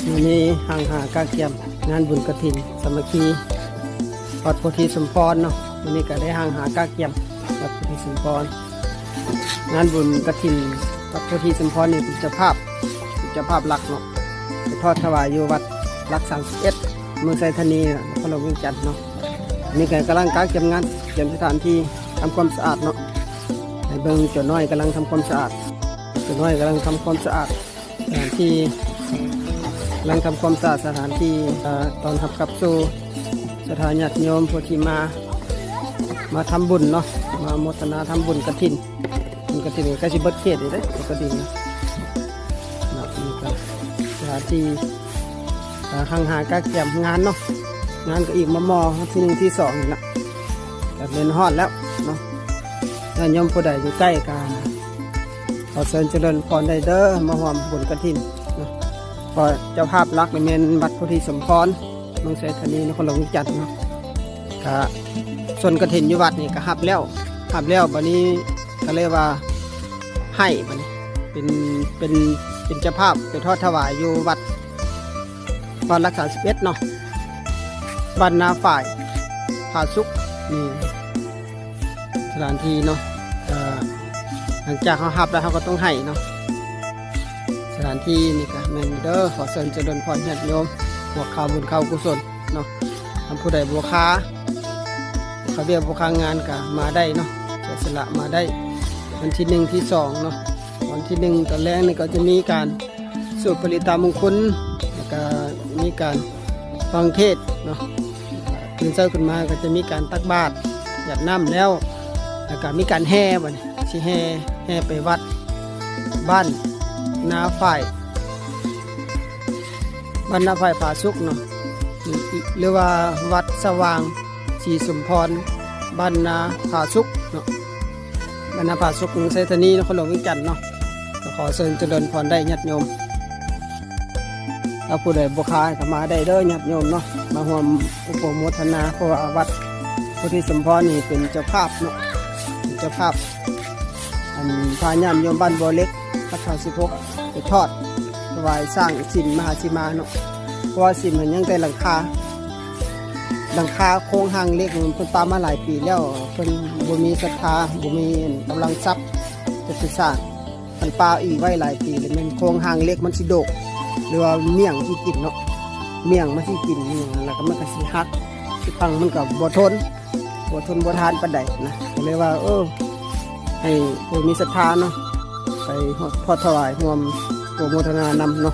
ມື້ນີ້ຮ່າງຫາກະກຽມງານບຸນກະຖິນສາມັກຄີວັດໂພທິສົມພອນເນາະ. ມື້ນີ້ກະໄດ້ຮ່າງຫາກະກຽມວັດໂພທິສົມພອນ ງານບຸນກະຖິນວັດໂພທິສົມພອນນີ້ເປັນເຈົ້າພາບ ເປັນເຈົ້າພາບຫຼັກເນາະ ໄປທອດຖວາຍຢູ່ວັດຫຼັກສາມສິບເອັດ ເມືອງໄຊທານີ ນະຄອນຫຼວງວຽງຈັນເນາະ. ອັນນີ້ກະກຳລັງກະກຽມງານ ກຽມສະຖານທີ່ ທຳຄວາມສະອາດເນາະ. ໃຫ້ເບິ່ງເຈົ້ານ້ອຍກຳລັງທຳຄວາມສະອາດ ເຈົ້ານ້ອຍກຳລັງທຳຄວາມສະອາດ ສະຖານທີ່ ກຳລັງທຳຄວາມສະອາດສະຖານທີ່ ເອີ ຕ້ອນຮັບກັບສູ່ສັດທາຍາດໂຍມຜູ້ທີ່ມາ ມາທຳບຸນເນາະ ມາໂມທະນາທຳບຸນກະຖິນ. ບຸນກະຖິນກະຊິເບິດເຂດນີ້ເດ້ ກະດິນນະ. ນີ້ກະສະຖານທີ່ ເອີ ຮ່າງຫາກະກຽມງານເນາະ. ງານກະອີກມໍ່ໆ ທີໜຶ່ງທີສອງນີ້ລະ ກະແມ່ນຮອດແລ້ວເນາະ. ຍາດໂຍມຜູ້ໃດຢູ່ໃກ້ກະ ຂໍເຊີນຈະເລີນພອນໄດ້ເດີ ມາຮ່ວມບຸນກະຖິນເນາະ. ເພາະເຈົ້າພາບຫຼັກນີ້ແມ່ນວັດໂພທິສົມພອນ ເມືອງໄຊທານີ ນະຄອນຫຼວງວຽງຈັນເນາະ. ກະສ່ວນກະຖິນຢູ່ວັດນີ້ກະຮັບແລ້ວ ຮັບແລ້ວ ບາດນີ້ກະເລີຍວ່າໃຫ້ ບາດນີ້ເປັນ ເປັນ ເປັນເຈົ້າພາບໄປທອດຖວາຍຢູ່ວັດ ວັດຫຼັກສາມສິບເອັດເນາະ ບ້ານນາຝ້າຍ ຜາສຸກ. ນີ້ສະຖານທີ່ເນາະ ເອີ ຫຼັງຈາກເຮົາຮັບແລ້ວເຮົາກະຕ້ອງໃຫ້ເນາະ. ສະຖານທີ່ນີ້ກະແມ່ນເດີ ຂໍເຊີນຈະເລີນພອນຍາດໂຍມ ພວກເຂົ້າບຸນເຂົ້າກຸສົນເນາະ. ຖ້າຜູ້ໃດບໍ່ຄາ ເຂົ້າວຽກບໍ່ຄາງານກະມາໄດ້ເນາະ ເສຍສະຫຼະມາໄດ້. ວັນທີໜຶ່ງ ທີສອງເນາະ ວັນທີໜຶ່ງຕອນແລງນີ້ກະຈະມີການສູດຜະລິດຕະມຸງຄຸນ ແລ້ວກະມີການຟັງເທດເນາະ. ຕື່ນເຊົ້າຂຶ້ນມາກະຈະມີການຕັກບາດ ຢາດນ້ຳແລ້ວ ແລ້ວກະມີການແຫ່ ບາດນີ້ຊິແຫ່ ແຫ່ໄປວັດບ້ານນາຝ້າຍ ບ້ານນາຝ້າຍຜາສຸກເນາະ ຫຼືວ່າວັດສະຫວ່າງສີສົມພອນ ບ້ານນາຜາສຸກເນາະ ບ້ານນາຜາສຸກ ເມືອງໄຊທານີ ນະຄອນຫຼວງວຽງຈັນເນາະ. ກະຂໍເຊີນຈະເລີນພອນໄດ້ຍາດໂຍມ. ຖ້າຜູ້ໃດບໍ່ຄາກະມາໄດ້ເດີຍາດໂຍມເນາະ ມາຮ່ວມອະນຸໂມທະນາ ເພາະວ່າວັດໂພທິສົມພອນນີ້ເປັນເຈົ້າພາບເນາະ ເປັນເຈົ້າພາບ ອັນພາຍາດໂຍມບ້ານບໍ່ເຫຼັກ ວັດເກົ້າສິບຫົກ ໄປທອດຖວາຍສ້າງສິມມະຫາສີມາເນາະ. ເພາະວ່າສິມຫັ້ນຍັງແຕ່ຫຼັງຄາ ຫຼັງຄາໂຄງຮ່າງເຫຼັກ ເພິ່ນປະມາຫຼາຍປີແລ້ວ ເພິ່ນບໍ່ມີສັດທາ ບໍ່ມີກຳລັງຊັບຈະໄປສ້າງ. ຄັນປະອີກໄວ້ຫຼາຍປີແລ້ວແມ່ນໂຄງຮ່າງເຫຼັກມັນຊິໂດກ ຫຼືວ່າມ້ຽງຊິກິນເນາະ ມ້ຽງມັນຊິກິນ ແລ້ວກະມັນກະຊິຫັກ ຊິພັງ ມັນກະບໍ່ທົນ ບໍ່ທົນບໍ່ທານປານໃດນະ. ກະເລີຍວ່າ ເອີ ໃຫ້ຜູ້ມີສັດທາເນາະ ໄປທອດຖວາຍຮ່ວມອະນຸໂມທະນານຳເນາະ.